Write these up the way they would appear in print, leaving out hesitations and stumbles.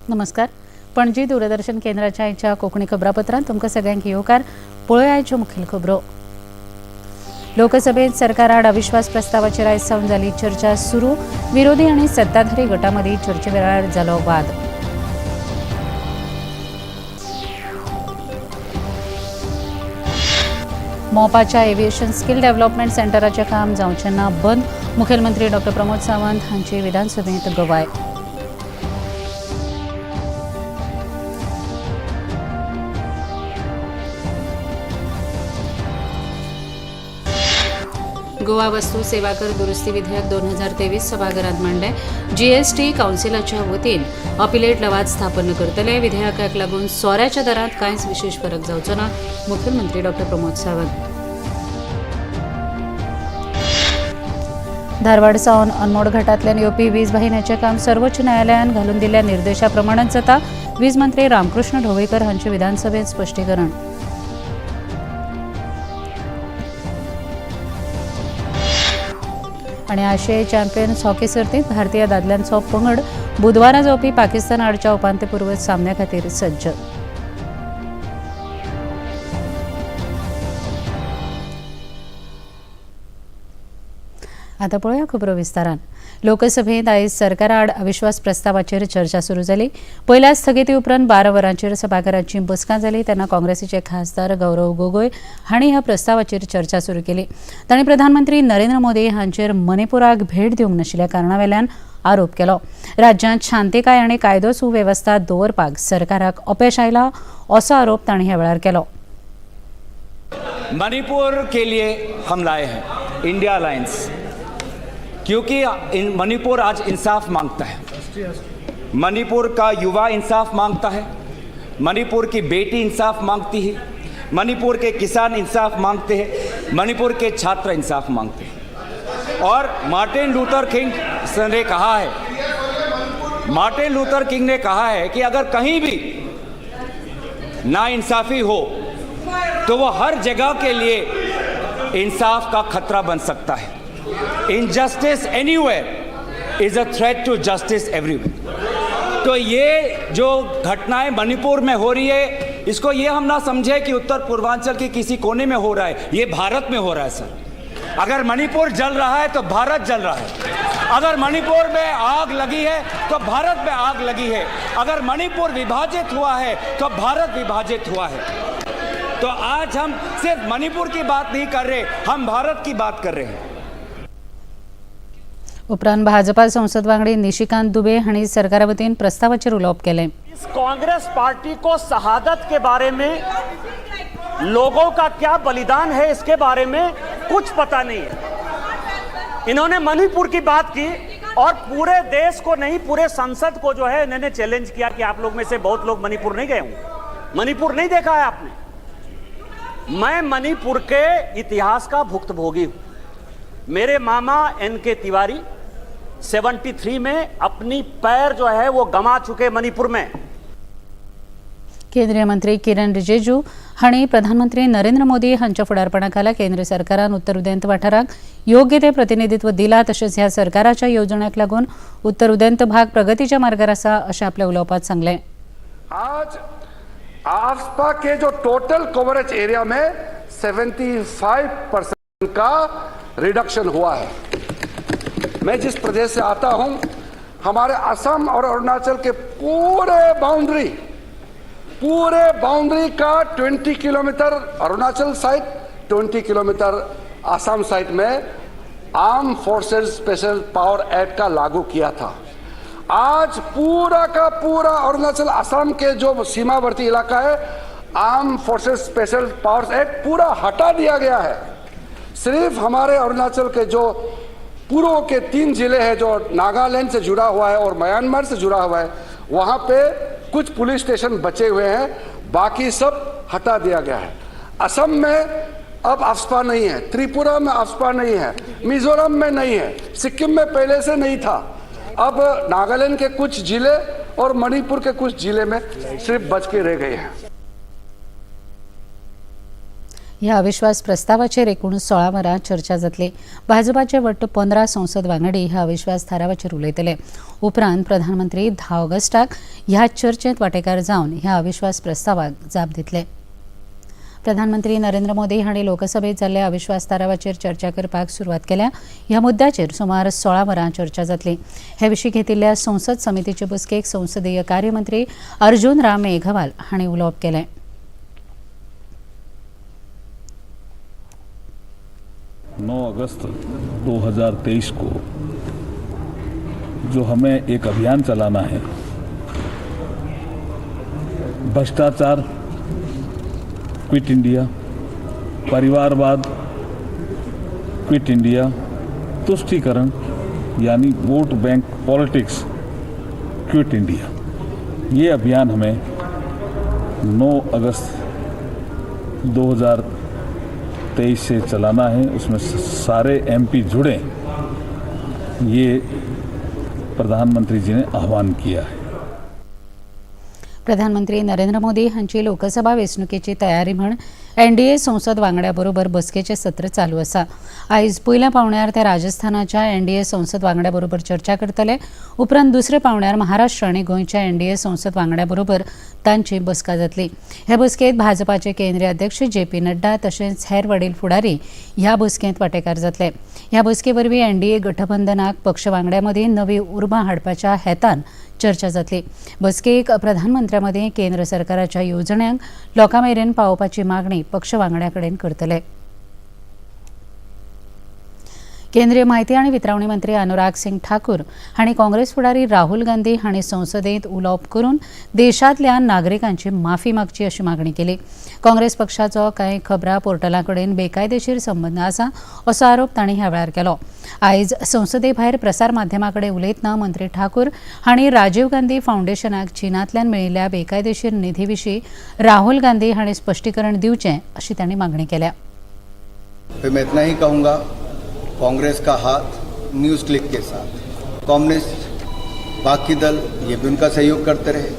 नमस्कार. पणजी दूरदर्शन केंद्राच्या आयच्या कोंकणी खबरापत्रांत तुमकां सगळ्यांक येवकार. पळोवया आयच्यो मुखेल खबरो. लोकसभेत सरकाराआड अविश्वास प्रस्तावाचेर आयज सावन जाली चर्चा सुरू. विरोधी आनी सत्ताधारी गटामदीं चर्चे वेळार जालो वाद. मोपाच्या एव्हिएशन स्किल डेव्हलपमेंट सेंटराचें काम जावचें ना बंद. मुखेलमंत्री डॉ प्रमोद सावंत हांची विधानसभेंत गवाय. गोवा वस्तू सेवा कर दुरुस्ती विधेयक 2023 सभाघरात मांडले. जीएसटी काउन्सिलाच्या वतीन अपिलेट लवाद स्थापन करतले. विधेयकाक लागून सोऱ्याच्या दरांत कांयच विशेष फरक जावचो ना. मुखेलमंत्री डॉ प्रमोद सावंत. धारवाड सावन अनमोड घाटांतल्यान येवपी वीज वाहिन्याचें काम सर्वोच्च न्यायालयान घालून दिल्ल्या निर्देशा प्रमाणच जाता. वीज मंत्री रामकृष्ण ढवळीकर हांचे विधानसभेत स्पश्टीकरण. आनी आशियाई चॅम्पियन्स हॉकी सर्तींत भारतीय दादल्यांचो पंगड बुधवारा जावपी पाकिस्तान आडच्या उपांत्यपूर्व सामन्या खातीर सज्ज. आता पळोवया खबरो विस्तारान. लोकसभेत आयज सरकाराआड अविश्वास प्रस्तावाचेर चर्चा सुरू जाली. पयल्या स्थगिती उपरांत 12 वरांचेर सभाघराची बसका जाली तेन्ना काँग्रेसीचे खासदार गौरव गोगोय हांणी ह्या प्रस्तावाचेर चर्चा सुरू केली. तांणी प्रधानमंत्री नरेंद्र मोदी हांचेर मणिपुराक भेट दिवंक नाशिल्ल्या कारणावेल्यान आरोप केलो. राज्यांत शांतिकाय आनी कायदो सुवेवस्था दवरपाक सरकाराक अपेश आयला असो आरोप तांणी ह्या वेळार केलो. मणिपुर के लिए हम लाए हैं इंडिया अलायंस, क्योंकि मणिपुर आज इंसाफ मांगता है. मणिपुर का युवा इंसाफ मांगता है, मणिपुर की बेटी इंसाफ मांगती है, मणिपुर के किसान इंसाफ मांगते हैं, मणिपुर के छात्र इंसाफ मांगते हैं. और मार्टिन लूथर किंग ने कहा है, मार्टिन लूथर किंग ने कहा है कि अगर कहीं भी नाइंसाफ़ी हो तो वो हर जगह के लिए इंसाफ का खतरा बन सकता है. Injustice anywhere is a threat to justice everywhere. तो ये जो घटनाएं मणिपुर में हो रही है, इसको ये हम ना समझे कि उत्तर पूर्वांचल के किसी कोने में हो रहा है, ये भारत में हो रहा है सर. अगर मणिपुर जल रहा है तो भारत जल रहा है. अगर मणिपुर में आग लगी है तो भारत में आग लगी है. अगर मणिपुर विभाजित हुआ है तो भारत विभाजित हुआ है. तो आज हम सिर्फ मणिपुर की बात नहीं कर रहे, हम भारत की बात कर रहे हैं. उपरांत भाजपा संसद वांगडी निशिकांत दुबे हांणी सरकारा वतीन प्रस्तावाचेर उलोवप केलें. इस कांग्रेस पार्टी को शहादत के बारे में, लोगों का क्या बलिदान है, इसके बारे में कुछ पता नहीं है. इन्होंने मणिपुर की बात की और पूरे देश को नहीं, पूरे संसद को जो है इन्होंने चैलेंज किया कि आप लोग में से बहुत लोग मणिपुर नहीं गए होंगे, मणिपुर नहीं देखा है आपने. मैं मणिपुर के इतिहास का भुक्तभोगी हूं. मेरे मामा एन के तिवारी 73 में अपनी पैर जो है वो गंवा चुके मणिपुर में. केंद्रीय मंत्री किरण रिजिजू हांणी प्रधानमंत्री नरेंद्र मोदी हांच्या फुडारपणा खाला केंद्र सरकारान उत्तर उदेंत वाठाराक योग्य ते प्रतिनिधित्व दिलां, तशेंच ह्या सरकाराच्या येवजण्यांक लागून उत्तर उदेंत भाग प्रगतीच्या मार्गार आसा अशें आपल्या उलोवपांत सांगलें. आज आफ्सपा के जो टोटल कवरेज एरिया में 75% का रिडक्शन हुआ है. मैं जिस प्रदेश से आता हूं, हमारे असम और अरुणाचल के पूरे बाउंड्री का 20 kilometre Arunachal side, 20 kilometre Assam side में arm forces special power act का लागू किया था. आज पूरा का पूरा अरुणाचल असम के जो सीमावर्ती इलाका है, arm forces special powers act पूरा हटा दिया गया है. सिर्फ हमारे अरुणाचल के जो पूर्व के 3 जिले हैं, जो नागालैंड से जुड़ा हुआ है और म्यांमार से जुड़ा हुआ है, वहां पे कुछ पुलिस स्टेशन बचे हुए हैं, बाकी सब हटा दिया गया है. असम में अब अफस्पा नहीं है, त्रिपुरा में अफस्पा नहीं है, मिजोरम में नहीं है, सिक्किम में पहले से नहीं था. अब नागालैंड के कुछ जिले और मणिपुर के कुछ जिले में सिर्फ बच के रह गए हैं. ह्या अविश्वास प्रस्तावाचेर एकूण 16 वरां चर्चा जातली. भाजपाचे वट्ट 15 संसद वांगडी ह्या अविश्वास थारावाचेर उलयतले. उपरांत प्रधानमंत्री 10 ऑगस्टाक ह्या चर्चेत वांटेकार जावन ह्या अविश्वास प्रस्तावाक जाप दितले. प्रधानमंत्री नरेंद्र मोदी हांणी लोकसभेत जाल्ल्या अविश्वास थारावाचेर चर्चा करपाक सुरवात केल्या. ह्या मुद्द्याचेर सुमार 16 वरां चर्चा जातली. हे विशीं घेतिल्ल्या संसद समितीचे बसकेक संसदीय कार्यमंत्री अर्जुन राम मेघवाल हांणी उलोवप केलें. 9 अगस्त 2023 को जो हमें एक अभियान चलाना है, भ्रष्टाचार क्विट इंडिया, परिवारवाद क्विट इंडिया, तुष्टीकरण यानी vote bank politics quit India, ये अभियान हमें 9 अगस्त 2023 से चलाना है. उसमें सारे एमपी जुड़ें, ये प्रधानमंत्री जी ने आह्वान किया है. प्रधानमंत्री नरेंद्र मोदी हांची लोकसभा वेंचणुकेची तयारी म्हण एनडीए संसद वांगड्या बरोबर बसकेचें सत्र चालू आसा. आयज पयल्या पावण्यार ते राजस्थानाच्या एनडीए संसद वांगड्या बरोबर चर्चा करतले. उपरांत दुसऱ्या पावण्यार महाराष्ट्र आनी गोंयच्या एनडीए संसद वांगड्या बरोबर तांची बसका जातली. हे बसकेंत भाजपाचे केंद्रीय अध्यक्ष जे पी नड्डा तशेंच हेर वडील फुडारी ह्या बसकेंत वांटेकार जातले. ह्या बसके वरवीं एनडीए गठबंधनाक पक्ष वांगड्या मदीं नवी उर्बा हाडपाच्या हेतान चर्चा जातली. बसकेक प्रधानमंत्र्या मदीं केंद्र सरकाराच्या येवजण्यांक लोकां मेरेन पावोवपाची मागणी पक्ष वांगड्या कडेन करतले. केंद्रीय माहिती आनी वितरावणी मंत्री अनुराग सिंग ठाकूर हांणी काँग्रेस फुडारी राहुल गांधी हांणी संसदेंत उलोवप करून देशांतल्या नागरिकांची माफी मागची अशी मागणी केली. काँग्रेस पक्षाचो कांय खबरां पोर्टलां कडेन बेकायदेशीर संबंद आसा असो आरोप तांणी ह्या वेळार केलो. आयज संसदे भायर प्रसार माध्यमां कडेन उलयतना मंत्री ठाकूर हांणी राजीव गांधी फावंडेशनाक चीनांतल्यान मेळिल्ल्या बेकायदेशीर निधी विशीं राहुल गांधी हांणी स्पश्टीकरण दिवचें अशी तांणी मागणी केल्या. फिर मैं इतना ही कहूँगा, कांग्रेस का हाथ न्यूज़ क्लिक के साथ, कम्युनिस्ट बाकी दल ये भी उनका सहयोग करते रहे,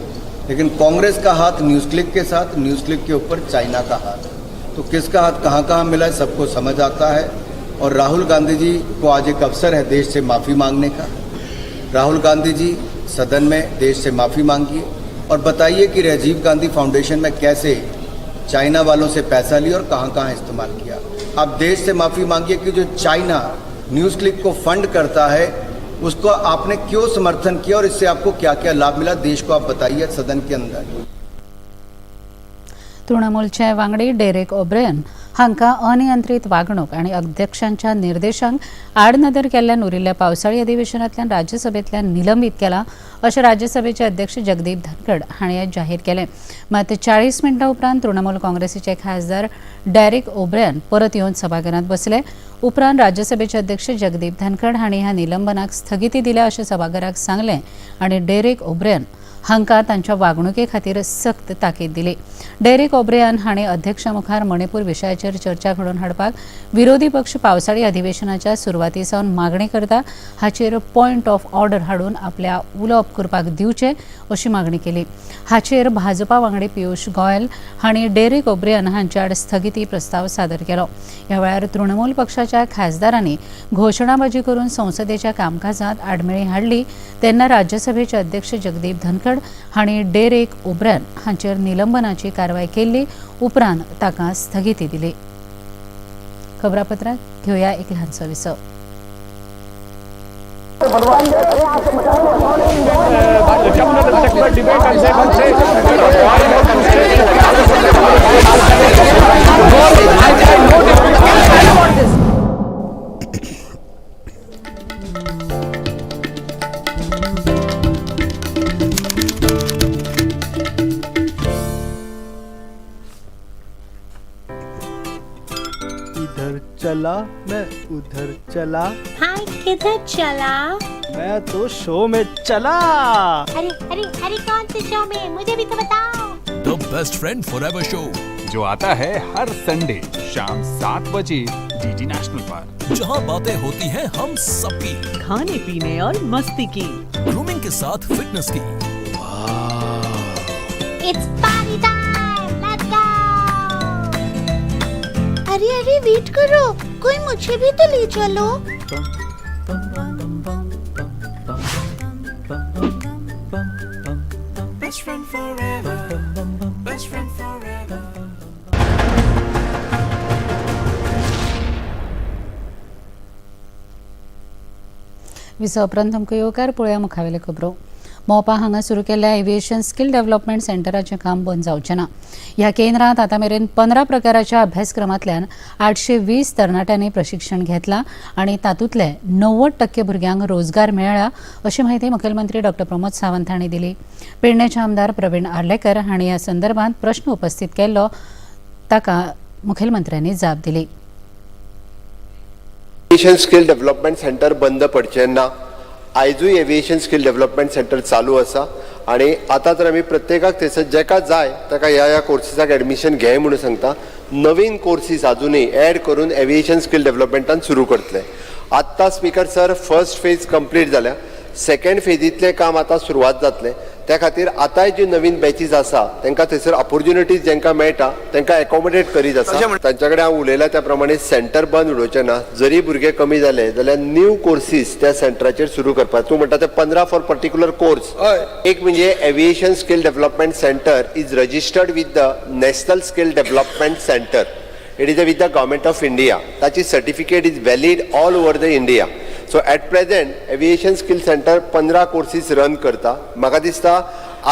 लेकिन कांग्रेस का हाथ न्यूज़ क्लिक के साथ, न्यूज़ क्लिक के ऊपर चाइना का हाथ, तो किसका हाथ कहाँ कहाँ मिला है सबको समझ आता है. और राहुल गांधी जी को आज एक अवसर है देश से माफ़ी मांगने का. राहुल गांधी जी सदन में देश से माफ़ी मांगिए और बताइए कि राजीव गांधी फाउंडेशन में कैसे चाइना वालों से पैसा लिया और कहाँ कहाँ इस्तेमाल किया. आप देश से माफ़ी मांगिए कि जो चाइना न्यूज़ क्लिक को फंड करता है उसको आपने क्यों समर्थन किया और इससे आपको क्या क्या लाभ मिला, देश को आप बताइए सदन के अंदर. तृणमूलचे वांगडी डेरेक ओब्रेयन हांकां अनियंत्रीत वागणूक आनी अध्यक्षांच्या निर्देशांक आडनदर केल्ल्यान उरिल्ल्या पावसाळी अधिवेशनांतल्यान राज्यसभेंतल्यान निलंबीत केला अशें राज्यसभेचे अध्यक्ष जगदीप धनखड हांणी आयज जाहीर केलें. मात 40 मिनटां उपरांत तृणमूल काँग्रेसीचे खासदार डॅरिक ओब्रेयन परत येवन सभाघरांत बसले. उपरांत राज्यसभेचे अध्यक्ष जगदीप धनखड हांणी ह्या निलंबनाक स्थगिती दिल्या अशें सभाघराक सांगलें आनी डेरेक ओब्रेयन हांकां तांच्या वागणुके खातीर सक्त ताकीद दिली. डेरेक ओब्रेयन हांणी अध्यक्षा मुखार मणिपूर विशयाचेर चर्चा घडोवन हाडपाक विरोधी पक्ष पावसाळी अधिवेशनाच्या सुरवाती सावन मागणी करता, हाचेर पॉयंट ऑफ ऑर्डर हाडून आपल्या उलोवप करपाक दिवचें अशी मागणी केली. हाचेर भाजपा वांगडी पियुष गोयल हांणी डेरेक ओब्रेयन हांच्या आड स्थगिती प्रस्ताव सादर केलो. ह्या वेळार तृणमूल पक्षाच्या खासदारांनी घोशणाबाजी करून संसदेच्या कामकाजात आडमेळी हाडली तेन्ना राज्यसभेचे अध्यक्ष जगदीप धनखड हांणी डेरेक ओब्रेन हांचेर निलंबनाची कारवाय केल्ली. उपरांत ताका स्थगिती दिली. खबरापत्रात घेवया एक ल्हानसो विसव. इधर चला मैं, उधर चला. हाय, किधर चला? मैं तो शो में चला. अरे अरे अरे, कौन से शो में? मुझे भी तो बताओ. The best friend forever show, जो आता है हर संडे शाम 7 बजे डीडी नेशनल पर, जहां बातें होती हैं हम सबकी, खाने पीने और मस्ती की, ग्रूमिंग के साथ फिटनेस की. It's party time, let's go. अरे अरे वेट करो, कोई मुझे भी तो ले चलो। Best friend forever. Best friend forever. विसव उपरांत तुमकां येवकार. पळोवया मुखावेल्यो खबरो. मोपा हांगा सुरू केल्ल्या एव्हिएशन स्किल डेव्हलपमेंट सेंटराचें काम बंद जावचें ना. ह्या केंद्रांत आतां मेरेन 15 प्रकाराच्या अभ्यासक्रमांतल्यान 820 तरणाट्यांनी प्रशिक्षण घेतलां आनी तातूंतले 90% भुरग्यांक रोजगार मेळ्ळा, अशी म्हायती मुखेलमंत्री डॉक्टर प्रमोद सावंत हांणी दिली. पेडणेचे आमदार प्रवीण आर्लेकर हांणी ह्या संदर्भात प्रश्न उपस्थित केल्लो, ताका मुखेलमंत्र्यांनी जाप दिली. एव्हिएशन स्किल डेव्हलपमेंट सेंटर बंद पडचें ना. आयजूय एव्हिएशन स्किल डेव्हलपमेंट सेंटर चालू आसा आनी आतां तर आमी प्रत्येकाक थंयसर जेका जाय ताका ह्या ह्या कोर्सीसाक एडमिशन घे म्हणून सांगता. नवीन कोर्सीस अजुनूय एड करून एव्हिएशन स्किल डेव्हलपमेंटान सुरू करतले. आत्तां, speaker sir, first phase complete जाल्या. सेकंड फेजींतलें काम आतां सुरवात जातलें. त्या खातीर आतांय ज्यो नवीन बॅचीस आसा, तांकां थंयसर ऑपोर्च्युनिटीज जांकां मेळटा तांकां एकोमोडेट करीत आसा. तांच्या कडेन हांव उलयलां, त्या प्रमाणे सेंटर बंद उडोवचें ना. जरी भुरगे कमी जाले जाल्यार न्यू कोर्सीस त्या सेंटराचेर सुरू करपाक. तूं म्हणटा ते 15 फॉर पर्टिक्युलर कोर्स. एक म्हणजे Aviation Skill Development Centre is registered with the National Skill Development Centre. It is with the Government of India. ताची certificate is valid all over the India. So at present Aviation Skill Centre 15 courses run करता. म्हाका दिसता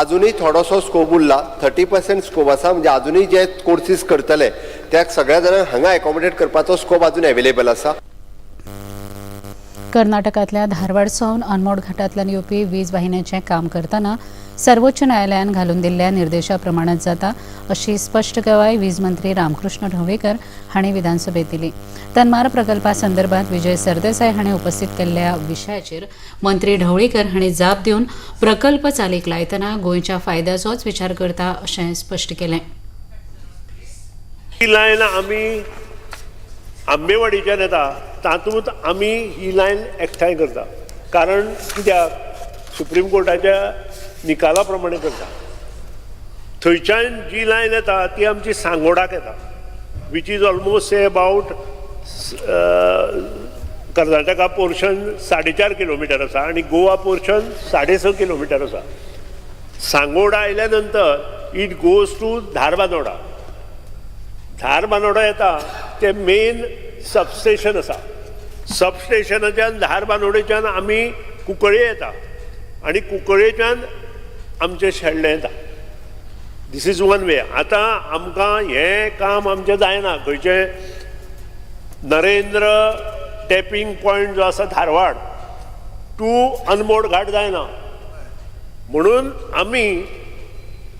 अजुनूय थोडोसो scope उरला, 30% scope आसा. म्हणजे अजुनूय जे कोर्सीस करतले त्या सगळ्या जाणांक हांगा एकोमोडेट करपाचो स्कोप अजून एवेलेबल आसा. कर्नाटकांतल्या धारवाड सावन अनमोड घाटांतल्यान येवपी वीज वाहिन्याचें काम करतना सर्वोच्च न्यायालयान घालून दिल्ल्या निर्देशा प्रमाणात जाता, अशी स्पश्ट गवाय वीज मंत्री रामकृष्ण ढवळीकर हांणी विधानसभेत दिली. तन्मार प्रकल्पा संदर्भात विजय सरदेसाय हांणी उपस्थित केल्ल्या विशयाचेर मंत्री ढवळीकर हांणी जाप दिवन प्रकल्प चालीक लायतना गोंयच्या फायद्याचोच विचार करता, अशें स्पश्ट केलें. ही लायन आमी आंबेवाडीच्यान येता, तातूंत आमी ही लायन एकठांय करता. कारण कित्याक, सुप्रीम कोर्टाच्या निकाला प्रमाणे करता. थंयच्यान जी लायन येता ती आमची सांगोडाक येता, which is almost say about Karnataka portion 4.5 kilometre आसा आनी गोवा पोर्शन 6.5 किलोमिटर आसा. सांगोडा आयल्या नंतर it goes to Dharbandora. Dharbandora येता ते मेन सबस्टेशन आसा. सबस्टेशनाच्यान, धारबांदोडेच्यान आमी कुंकळे येता आनी कुंकळेच्यान आमचें शेल्डें येता. This is one way. आतां आमकां हें काम आमचें जायना. खंयचें नरेंद्र टॅपींग पॉयंट जो आसा, धारवाड टू अनमोड घाट जायना. म्हणून आमी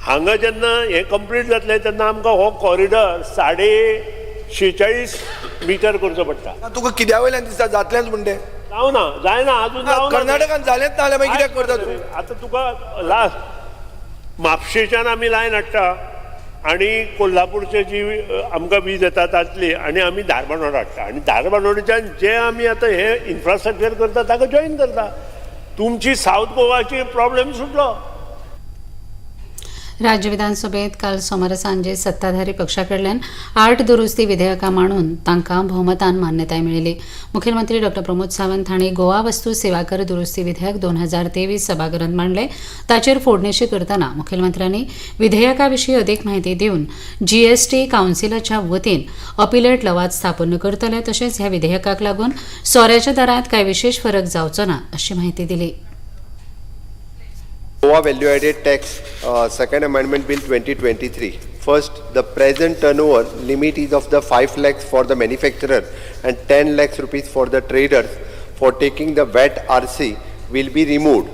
हांगा जेन्ना हें कंप्लीट जातलें तेन्ना आमकां हो कॉरिडॉर 46.5 मिटर करचो पडटा. तुका कित्या वयल्यान दिसता जातलेंच म्हण तें? जावना, जायना अजून, जावना. कर्नाटकान जालेंच ना जाल्यार मागीर कित्याक करता तूं? आतां तुका लास्ट म्हापशेच्यान आमी लायन हाडटा आनी कोल्हापूरचे जी आमकां वीज येता तातली आनी आमी धारबांदोडा हाडटा आनी धारबांदोडेच्यान जे आमी आतां हे इन्फ्रास्ट्रक्चर करता ताका जॉयन करता. तुमची सावथ गोवाची प्रॉब्लेम सुटलो. राज्य विधानसभेत काल सोमारा सांजे सत्ताधारी पक्षा कडल्यान 8 दुरुस्ती विधेयकां मांडून तांकां भोवमतान मान्यताय मेळिल्ली. मुखेलमंत्री डॉ प्रमोद सावंत हांणी गोवा वस्तू सेवा कर दुरुस्ती विधेयक 2023 सभाघरांत मांडले. ताचेर फोडणिशी करतना मुखेलमंत्र्यांनी विधेयका विशीं अदीक म्हायती दिवन जीएसटी कावन्सिलाच्या वतीन अपिलेट लवाद स्थापन करतले, तशेंच ह्या विधेयकाक लागून सोऱ्याच्या दरांत कांय विशेश फरक जावचो ना, अशी म्हायती दिली. Goa Value Added Tax Second Amendment Bill 2023. First, the present turnover limit is of the 5 lakhs for the manufacturer and 10 lakhs rupees for the traders for taking the VAT RC will be removed.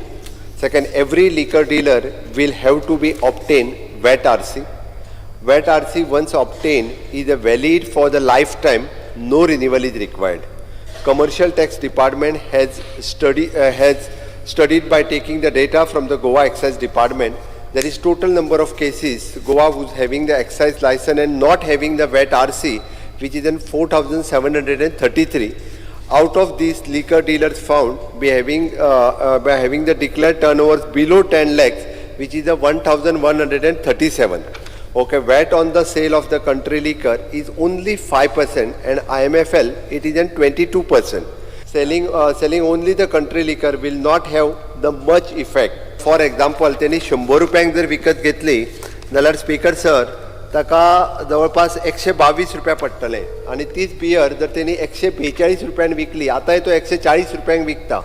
Second, every liquor dealer will have to be obtain VAT RC. VAT RC once obtained is a valid for the lifetime, no renewal is required. Commercial Tax Department has studied by taking the data from the Goa Excise Department. There is total number of cases Goa who's having the excise license and not having the VAT RC, which is in 4,733. Out of these, liquor dealers found by having the declared turnovers below 10 lakhs, which is a 1,137. Okay, VAT on the sale of the country liquor is only 5% and IMFL it is an 22%. Selling only the country liquor will not have the much effect. For example, त्यांनी 100 रुपयांक जर विकत घेतली जाल्यार speaker sir ताका जवळपास 122 रुपया पडटले आनी तीच बियर जर तेणी 142 रुपयान विकली, आतांय तो 140 रुपयांक विकता,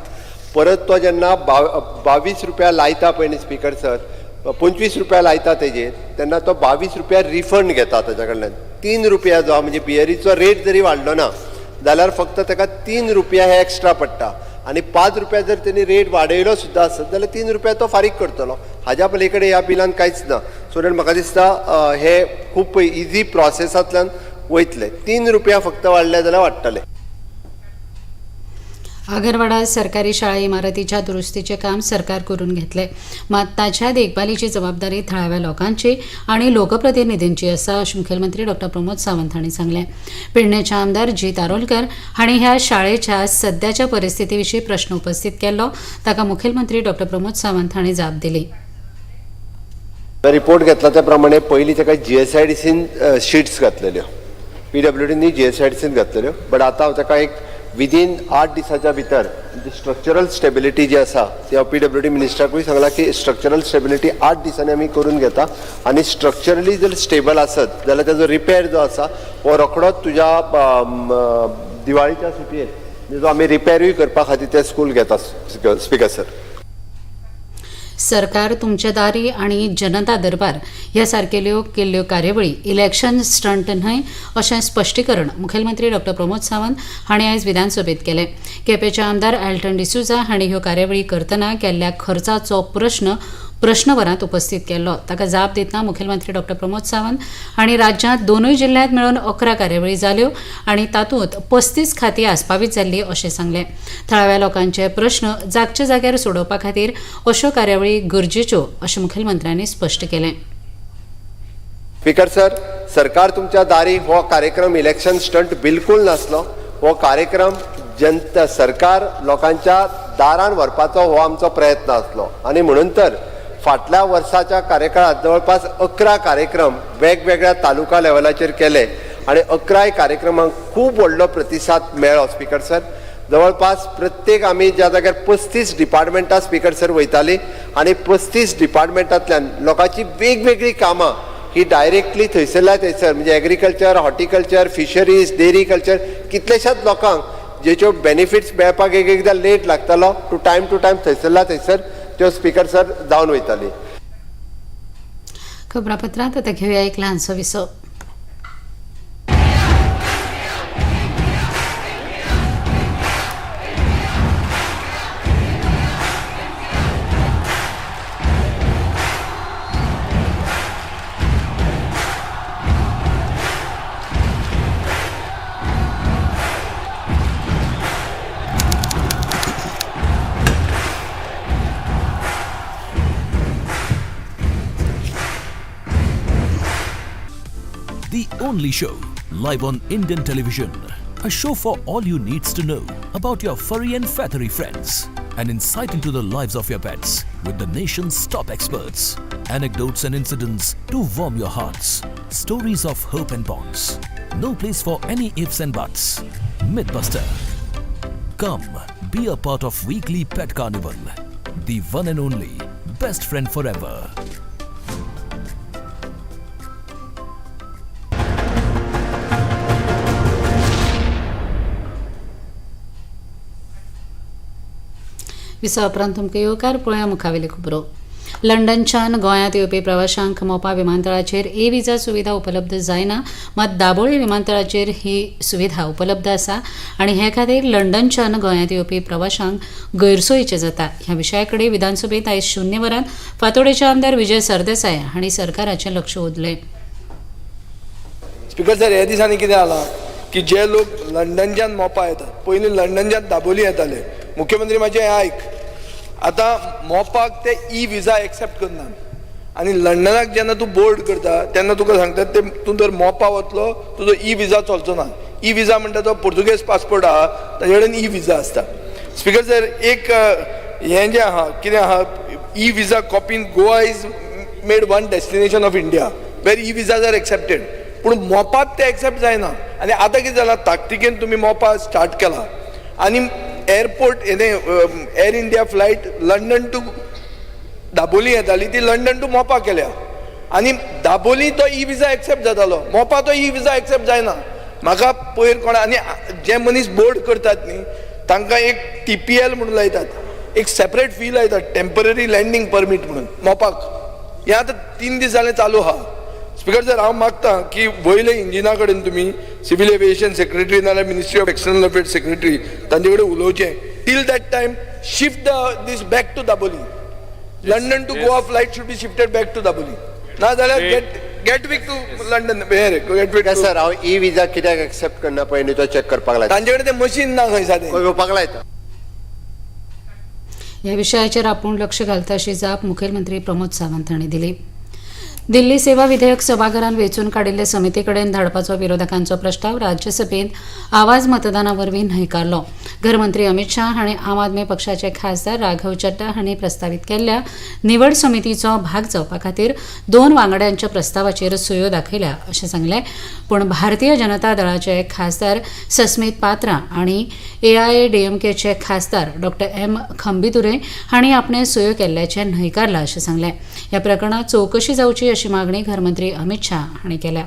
परत तो जेन्ना 22 रुपया लायता पळय न्ही स्पीकर सर, 25 रुपया लायता तेजेर, तेन्ना तो 22 रुपया रिफंड घेता ताच्या कडल्यान. 3 रुपया जो म्हणजे बियरीचो रेट जरी वाडलो ना जाल्यार फक्त ताका 3 रुपया हे एक्स्ट्रा पडटा आनी 5 रुपया जर तेणी रेट वाडयलो सुद्दां आसत जाल्यार 3 रुपया तो फारीक करतलो. हाज्या पली कडेन ह्या बिलान कांयच ना. सो that म्हाका दिसता हे खूब इजी प्रोसेसांतल्यान वयतले. 3 रुपया फक्त वाडले जाल्यार वाडटले. आगरवाडा सरकारी शाळा इमारतीच्या दुरुस्तीचे काम सरकार करून घेतले, मात ताच्या देखभालीची जबाबदारी थळाव्या लोकांची आणि लोकप्रतिनिधींची आसा अशें मुखेलमंत्री डॉक्टर प्रमोद सावंत हांणी सांगलें. पेडणेचे आमदार जीत आरोलकर हांणी ह्या शाळेच्या सद्याच्या परिस्थिती विशीं प्रश्न उपस्थित केल्लो, ताका मुखेलमंत्री डॉक्टर प्रमोद सावंत हांणी जाप दिली. रिपोर्ट घेतला त्या प्रमाणे पयलीं ताका GSIDCन शिट्स घातलेल्यो, PWDनी GSIDCन घातलेल्यो, बट आतां हांव ताका एक विदीन 8 दिसाच्या भितर स्ट्रक्चरल स्टेबिलिटी जी आसा ती हांव PWD मिनिस्टराकूय सांगलां की स्ट्रक्चरल स्टेबिलिटी 8 दिसांनी आमी करून घेता आनी स्ट्रक्चरली जर स्टेबल आसत जाल्यार ताजो रिपेर जो आसा हो रोखडोच तुज्या दिवाळीच्या सुटयेन जो आमी रिपेरूय करपा खातीर ते स्कूल घेता. स्पीकर सर, सरकार तुमच्या दारी आणि जनता दरबार ह्या सारकेल्यो केल्ल्यो कार्यावळी इलेक्शन स्टंट न्हय अशें स्पश्टीकरण मुखेलमंत्री डॉक्टर प्रमोद सावंत हांणी आयज विधानसभेत केलें. केपेंचे आमदार एल्टन डिसुजा हांणी ह्यो कार्यावळी करतना केल्ल्या खर्चाचो प्रश्न प्रश्नवरांत उपस्थित केल्लो. ताका जाप दितना मुखेलमंत्री डॉक्टर प्रमोद सावंत हांणी राज्यांत 2 जिल्ल्यांत मेळून 11 कार्यावळी जाल्यो आनी तातूंत 35 खातीं आस्पावीत जाल्लीं अशें सांगलें. थळाव्या लोकांचे प्रश्न जागच्या जाग्यार सोडोवपा खातीर अश्यो कार्यावळी गरजेच्यो अशें मुखेलमंत्र्यांनी स्पश्ट केलें. स्पीकर सर, सरकार तुमच्या दारी हो कार्यक्रम इलेक्शन स्टंट बिलकुल नासलो. हो कार्यक्रम जनता सरकार लोकांच्या दारान व्हरपाचो हो आमचो प्रयत्न आसलो आनी म्हणून तर फाटल्या वर्साच्या कार्यकाळात जवळपास 11 कार्यक्रम वेगवेगळ्या तालुका लेवलाचेर केले आनी 11 कार्यक्रमांक खूब व्हडलो प्रतिसाद मेळ्ळो. स्पीकर सर, जवळपास प्रत्येक आमी ज्या जाग्यार 35 डिपार्टमेंटां स्पीकर सर वयताली आनी 35 डिपार्टमेंटांतल्यान लोकांची वेगवेगळीं कामां ही डायरेक्टली थंयसरल्या थंयसर म्हणजे एग्रीकल्चर, हॉर्टिकल्चर, फिशरीज, डेरीकल्चर कितलेशाच लोकांक जेच्यो बेनिफिट्स मेळपाक एक एकदां लेट लागतालो, टू टायम थंयसरल्या थंयसर त्यो स्पीकर सर जावन वयताली. खबरापत्रांत आतां घेवया एक ल्हानसो विसव. The only show live on Indian television, a show for all you needs to know about your furry and feathery friends, an insight into the lives of your pets with the nation's top experts, anecdotes and incidents to warm your hearts, stories of hope and bonds. No place for any ifs and buts. Mythbuster. Come, be a part of weekly pet carnival. The one and only best friend forever. विसा उपरांत तुमकां येवकार. पळोवया मुखावेली खबरो. लंडनच्यान गोंयांत येवपी प्रवाशांक Mopa विमानतळाचेर E visa सुविधा उपलब्ध जायना, मात दाबोळी विमानतळाचेर ही सुविधा उपलब्ध आसा आनी हे खातीर लंडनच्यान गोंयांत येवपी प्रवाशांक गैरसोयीचें जाता. ह्या विशया कडेन विधानसभेंत आयज 0 वरांत फातोडेचे आमदार विजय सरदेसाय हांणी सरकाराचें लक्ष ओडलें. स्पीकर सर, ह्या दिसांनी कितें जालां की जे लोक लंडनच्यान मोपा येतात, पयलीं लंडनच्यान दाबोली येताले. मुख्यमंत्री म्हाजें हें आयक, आतां मोपाक ते ई विजा एक्सेप्ट करनात आनी लंडनाक जेन्ना तूं बोर्ड करता तेन्ना तुका सांगतात ते तूं जर मोपा वतलो तुजो ई विजा चलचो ना. ई विजा म्हणटा तो पुर्तुगेज पासपोर्ट आहा ताजे कडेन ई विजा आसता. स्पीकर सर, एक हें जें आहा कितें आहा, E visa coffin Goa is made one destination of India. where e visas are accepted. पूण मोपात ते एक्सेप्ट जायना. आनी आतां कितें जालां, ताकतिकेन तुमी मोपा स्टार्ट केला आनी एअरपोर्ट हें Air India flight London to Dabolim येताली ती लंडन टू मोपा केल्या आनी दाबोली तो ई विजा एक्सेप्ट जातालो, मोपा तो ई विजा एक्सेप्ट जायना. म्हाका पयर कोणा आनी जे मनीस बोर्ड करतात न्ही तांकां एक TPL म्हणून लायतात, एक सेपरेट फी लायतात, टेंपररी लँडींग परमीट म्हणून मोपाक. हें आतां 3 दीस जाले चालू आहा. स्पिकर सर, हांव मागता की वयले इंजिना कडेन तुमी सिवील एविएशन सेक्रेटरी नाजाल्यार ministry of external affair secretary तांचे कडेन उलोवचें. Till that time shift the this back to Dabolim. London to Goa flight should be shifted back to Dabolim. ना जाल्यार गेटविक टू लंडन हे गेटविक. सर, हांव E visa कित्याक accept करना पळय न्ही तो चॅक करपाक लायता. तांचे कडेन ते मशीन ना खंय सादें घेवपाक लायता. ह्या विशयाचेर आपूण लक्ष घालता अशी जाप मुखेलमंत्री प्रमोद सावंत हांणी दिली. दिल्ली सेवा विधेयक सभाघरान वेंचून काडिल्ले समिती कडेन धाडपाचो विरोधकांचो प्रस्ताव राज्यसभेंत आवाज मतदाना वरवीं न्हयकारलो. घरमंत्री अमित शाह हांणी आम आदमी पक्षाचे खासदार राघव चड्डा हांणी प्रस्तावीत केल्ल्या निवड समितीचो भाग जावपा खातीर 2 वांगड्यांच्या प्रस्तावाचेर सयो दाखयल्या अशें सांगलें. पूण भारतीय जनता दळाचे खासदार सस्मित पात्रा आनी AIADMKचे खासदार डॉ एम खंबीदुरे हांणी आपणें सयो केल्ल्याचें न्हयकारलां अशें सांगलें. ह्या प्रकरणांत चवकशी जावची अशी मागणी घरमंत्री अमित शाह हांणी केल्या.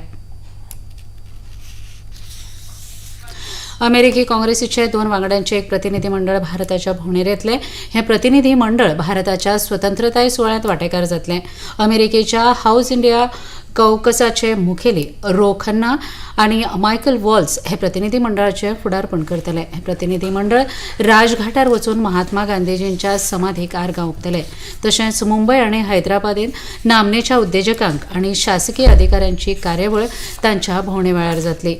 अमेरिकी काँग्रेसीचे 2 वांगड्यांचे एक प्रतिनिधी मंडळ भारताच्या भोंवडेर येतले. हें प्रतिनिधी मंडळ भारताच्या स्वतंत्रताय सुवाळ्यांत वांटेकार जातलें. अमेरिकेच्या हाऊस इंडिया कौकसाचे मुखेली रो खन्ना आनी मायकल वॉल्स हे प्रतिनिधी मंडळाचे फुडारपण करतले. हे प्रतिनिधी मंडळ राजघाटार वचून महात्मा गांधीजींच्या समाधीक आर्गां ओंपतले. तशेंच मुंबय आनी हैदराबादेंत नामनेच्या उद्देजकांक आनी शासकीय अधिकाऱ्यांची कार्यावळ तांच्या भोंवणे वेळार जातली.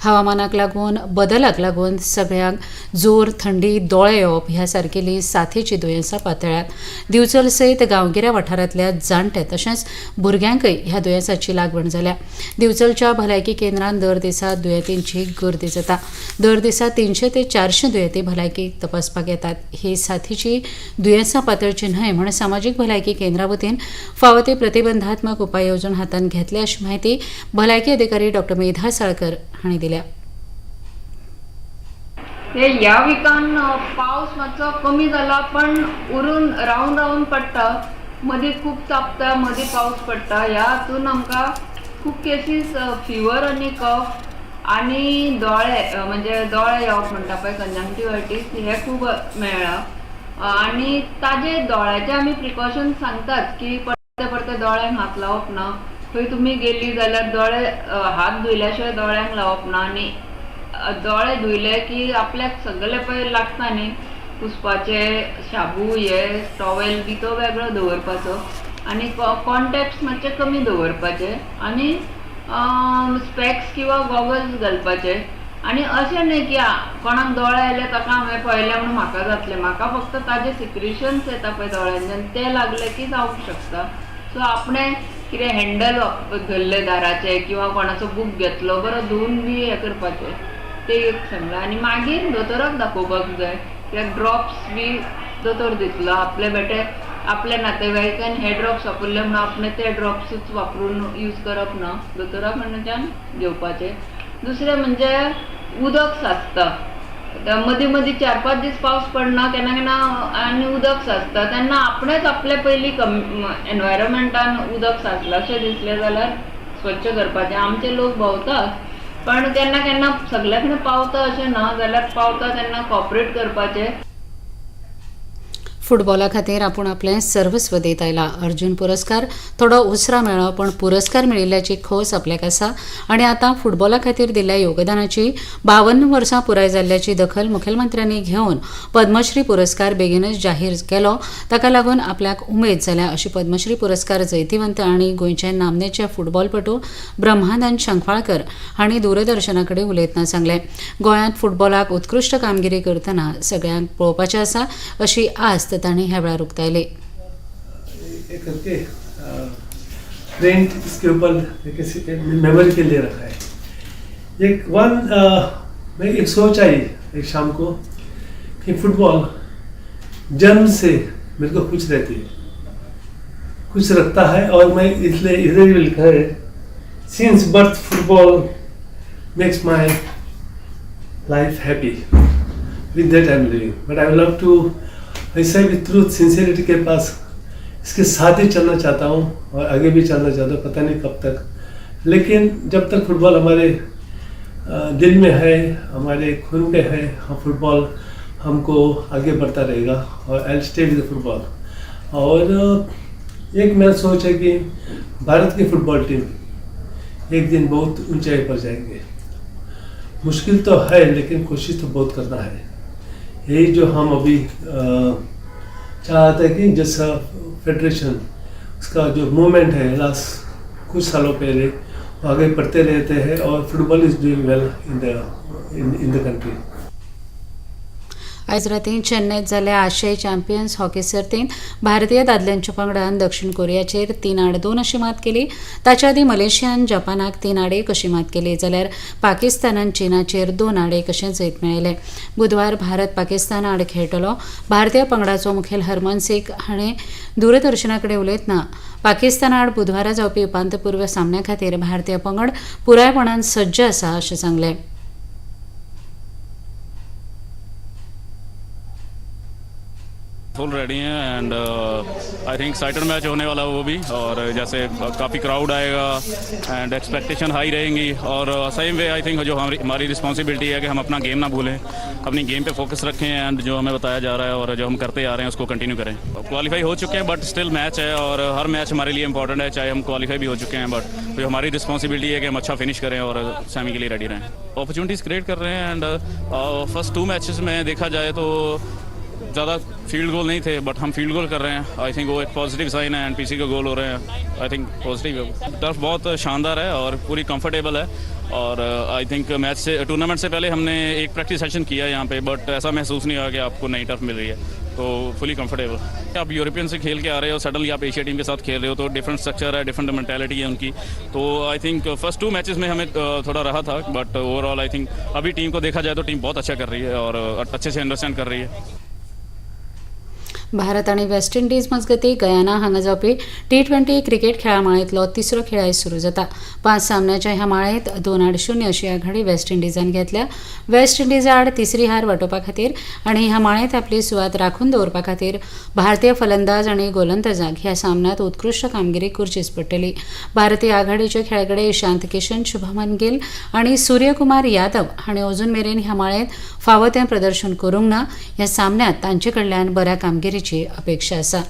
हवामानाक लागून बदलाक लागून सगळ्यांक जोर, थंडी, दोळे येवप ह्या सारकेली साथीची दुयेंसां पातळ्ळ्यात. दिवचल सयत गांवगिऱ्या वाठारांतल्या जाणटे तशेंच भुरग्यांकय ह्या दुयेंसाची लागवण जाल्या. दिवचलच्या भलायकी केंद्रांत दर दिसा दुयेंतींची गर्दी जाता. दर दिसा 300 ते 400 दुयेंती भलायकी तपासपाक येतात. ही साथीची दुयेंसां पातळची न्हय म्हूण सामाजीक भलायकी केंद्रा वतीन फावो ते प्रतिबंधात्मक उपाय येवजण हातांत घेतल्या अशी म्हायती भलायकी अधिकारी डॉ मेधा साळकर हांणी दिल्या. ह्या विकान पावस मातसो कमी जाला, पण उरून रावन रावन पडटा, मदीं खूब तापता, मदीं पावस पडटा. ह्या हातून आमकां खूब केसीस फिवर आनी कफ आनी दोळे म्हणजे दोळे येवप म्हणटा पळय कंजंक्टिवायटीस हे खूब मेळ्ळा. आनी ताजे दोळ्याचे आमी प्रिकॉशन सांगतात की परते परते दोळ्यांक हात लावप ना, खंय तुमी गेली जाल्यार दोळे हात धुयल्या शिवाय दोळ्यांक लावप ना. आनी दोळे धुयले की आपल्याक सगळे पळय लागता न्ही पुसपाचे शाबू हे टॉवेल बी तो वेगळो दवरपाचो आनी कॉन्टेक्ट्स मातशे कमी दवरपाचे आनी स्पॅक्स किंवा गॉगल्स घालपाचे. आनी अशें न्ही की कोणाक दोळे आयले ताका हांवें पळयलें म्हणून म्हाका जातलें, म्हाका फक्त ताजे सिक्रिशन्स येता पळय दोळ्यांच्यान ते लागले की जावंक शकता. सो आपणें कितें हँडल धरलें दाराचें किंवा कोणाचो बूक घेतलो बरो धुवन बी हें करपाचें तें एक सांगलां. आनी मागीर दोतोराक दाखोवपाक जाय, कित्याक ड्रॉप्स बी दोतोर दितलो. आपले बेटे आपल्या नातेवाईकान हे ड्रॉप्स वापरले म्हणून आपणें ते ड्रॉप्सूच वापरून यूज करप ना, दोतोरा कडच्यान घेवपाचें. दुसरें म्हणजे उदक साचता, मदीं मदीं 4-5 दीस पावस पडना केन्ना केन्ना आनी उदक साचता तेन्ना आपणेंच आपले पयलीं एनवायरमेंटान उदक साचलां अशें दिसलें जाल्यार स्वच्छ करपाचें. आमचे लोक भोंवतात पण केन्ना केन्ना सगल्या कडेन पावता अशें ना, जाल्यार पावता तेन्ना कॉपरेट करपाचें. फुटबॉला खातीर आपूण आपलें सर्वस्व दीत आयला. अर्जुन पुरस्कार थोडो उसरा मेळ्ळो पण पुरस्कार मेळिल्ल्याची खोस आपल्याक आसा आनी आतां फुटबॉला खातीर दिल्ल्या योगदानाची 52 वर्सां पुराय जाल्ल्याची दखल मुखेलमंत्र्यांनी घेवन पद्मश्री पुरस्कार बेगीनच जाहीर केलो, ताका लागून आपल्याक उमेद जाल्या अशी पद्मश्री पुरस्कार जैतिवंत आनी गोंयचे नामनेचे फुटबॉलपटू ब्रह्मानंद शंखवाळकर हांणी दूरदर्शना कडेन उलयतना सांगलें. गोंयांत फुटबॉलाक उत्कृश्ट कामगिरी करतना सगळ्यांक पळोवपाचें आसा अशी आस्त तांणी ह्या वेळार उक्तायली. एक करके प्रिंट इसके ऊपर मेमोरी के लिए रखा है. एक वन मैं एक सोच आई एक शाम को कि फुटबॉल जन्म से मेरे को खुश रहती है. कुछ रखता है। और मैं इसलिए इधर भी लिखा है, since birth football makes my life happy, with that I am living, but I love to ऐसे भी ट्रूथ सिंसियरिटी के पास इसके साथ ही चलना चाहता हूँ और आगे भी चलना चाहता हूँ, पता नहीं कब तक। लेकिन जब तक फुटबॉल हमारे दिल में है, हमारे खून में है, हम फुटबॉल हमको आगे बढ़ता रहेगा और I stay with football. और एक मेरा सोच है कि भारत की फुटबॉल टीम एक दिन बहुत ऊंचाई पर जाएंगे। मुश्किल तो है लेकिन कोशिश तो बहुत करना है। यही जो हम अभी चाहते हैं कि जैसा फेडरेशन उसका जो मूवमेंट है लास्ट कुछ सालों पहले, वो आगे बढ़ते रहते हैं और football is doing well in the country. आयज रातीं चेन्नयत जाल्ल्या आशियाई चॅम्पियन्स हॉकी सर्तींत भारतीय दादल्यांच्या पंगडान दक्षिण कोरियाचेर 3-2 अशी मात केली. ताच्या आदीं मलेशियान जपानाक 3-1 अशी मात केली, जाल्यार पाकिस्तानान चीनाचेर 2-1 अशें जैत मेळयलें. बुधवार भारत पाकिस्ताना आड खेळटलो. भारतीय पंगडाचो मुखेल हरमन सिंग हाणें दूरदर्शना कडेन उलयतना पाकिस्ताना आड बुधवारा जावपी उपांत्यपूर्व सामन्या खातीर भारतीय पंगड पुरायपणान सज्ज आसा अशें सांगलें. फुल रेडी हैं and I think excited match होने वाला है वो भी, और जैसे काफ़ी क्राउड आएगा एंड एक्सपेक्टेशन हाई रहेंगी। और सेम वे I think जो हमारी रिस्पॉन्सिबिलिटी है कि हम अपना गेम ना भूलें, अपनी गेम पे फोकस रखें एंड जो हमें बताया जा रहा है और जो हम करते आ रहे हैं उसको कंटिन्यू करें। क्वालिफाई हो चुके हैं बट स्टिल मैच है और हर मैच हमारे लिए इंपॉर्टेंट है, चाहे हम क्वालिफाई भी हो चुके हैं बट जो हमारी रिस्पॉन्सिबिलिटी है कि हम अच्छा फिनिश करें और सेमी के लिए रेडी रहें। अपॉर्चुनिटीज़ क्रिएट कर रहे हैं एंड फर्स्ट 2 मैचेस में देखा जाए तो ज़्यादा फील्ड गोल नहीं थे बट हम फील्ड गोल कर रहे हैं। I think वो एक पॉजिटिव साइन है एंड पीसी का गोल हो रहे हैं, I think positive है। टर्फ बहुत शानदार है और पूरी कंफर्टेबल है और I think match से टूर्नामेंट से पहले हमने एक प्रैक्टिस सेशन किया यहाँ पे बट ऐसा महसूस नहीं हुआ कि आपको नई टर्फ मिल रही है, तो फुली कंफर्टेबल। आप यूरोपियन से खेल के आ रहे हो, सडनली आप एशिया टीम के साथ खेल रहे हो तो डिफरेंट स्ट्रक्चर है, डिफरेंट मेंटालिटी है उनकी। तो I think first 2 matches में हमें थोड़ा रहा था बट ओवरऑल I think अभी टीम को देखा जाए तो टीम बहुत अच्छा कर रही है और अच्छे से अंडरस्टैंड कर रही है। भारत आनी वेस्ट इंडीज मजगतीं गयाना हांगा जावपी T20 cricket खेळा माळेंतलो तिसरो खेळ आयज सुरू जाता. 5 सामन्याच्या ह्या माळेंत 2-0 अशी आघाडी वेस्ट इंडिजान घेतल्या. वेस्ट इंडिजा आड तिसरी हार वाटोवपा खातीर आनी ह्या माळेंत आपली सुवात राखून दवरपा खातीर भारतीय फलंदाज आनी गोलंदाजांक ह्या सामन्यांत उत्कृश्ट कामगिरी करचीच पडटली. भारतीय आघाडीचे खेळगडे इशांत किशन, शुभमन गिल आनी सूर्यकुमार यादव हांणी अजून मेरेन ह्या माळेंत फावो तें प्रदर्शन करूंक ना. ह्या सामन्यांत तांचे कडल्यान बऱ्या कामगिरीची अपेक्षा आसा.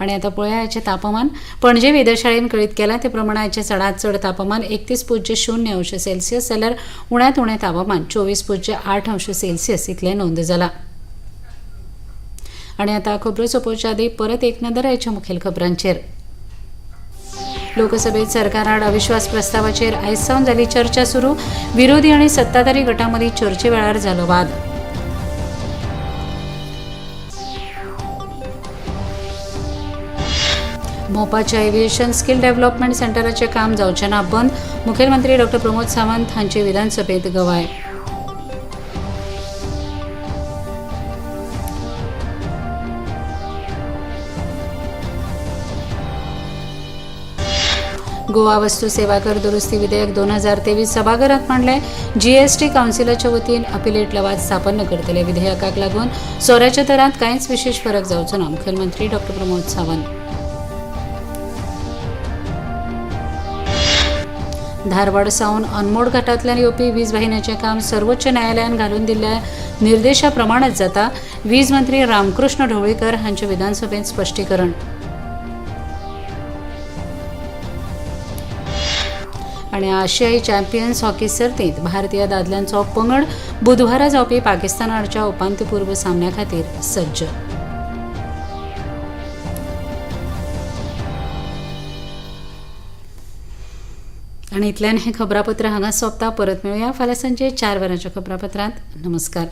आनी आतां पळया आयचें तापमान. पणजे वेधशाळेन कळीत केलां ते प्रमाण आयचें चडांत चड तापमान 31.0 अंश सेल्सियस जाल्यार उण्यांत उणें तापमान 24.8 अंश सेल्सियस इतलें नोंद जालां. आनी आतां खबरो सोंपोवच्या आदीं परत एक नदर आयच्या मुखेल खबरांचेर. लोकसभेत सरकाराआड अविश्वास प्रस्तावाचेर आयज सावन जाली चर्चा सुरू. विरोधी आनी सत्ताधारी गटां मदीं चर्चे वेळार जालो वाद. मोपाच्या एव्हिएशन स्किल डेव्हलपमेंट सेंटराचें काम जावचें ना बंद. मुखेलमंत्री डॉ प्रमोद सावंत हांची विधानसभेत गवाय. गोवा वस्तू सेवा कर दुरुस्ती विधेयक 2023 सभाघरात मांडलें. जीएसटी कावन्सिलाच्या वतीन अपिलेट लवाद स्थापन करतले. विधेयकाक लागून सोऱ्याच्या दरांत कांयच विशेष फरक जावचो ना. मुखेलमंत्री डॉ प्रमोद सावंत. धारवाड सावन अनमोड घाटांतल्यान येवपी वीज वाहिन्याचें काम सर्वोच्च न्यायालयान घालून दिल्ल्या निर्देशा प्रमाणेच जाता. वीज मंत्री रामकृष्ण ढवळीकर हांचे विधानसभेत स्पश्टीकरण. आनी आशियाई चॅम्पियन्स हॉकी सर्तींत भारतीय दादल्यांचो पंगड बुधवारा जावपी पाकिस्ताना आडच्या उपांत्यपूर्व सामन्या खातीर सज्ज. आनी इतल्यान हें खबरापत्र हांगा सोंपता. परत मेळुया फाल्यां सांजे 4 वरांच्या खबरापत्रांत. नमस्कार.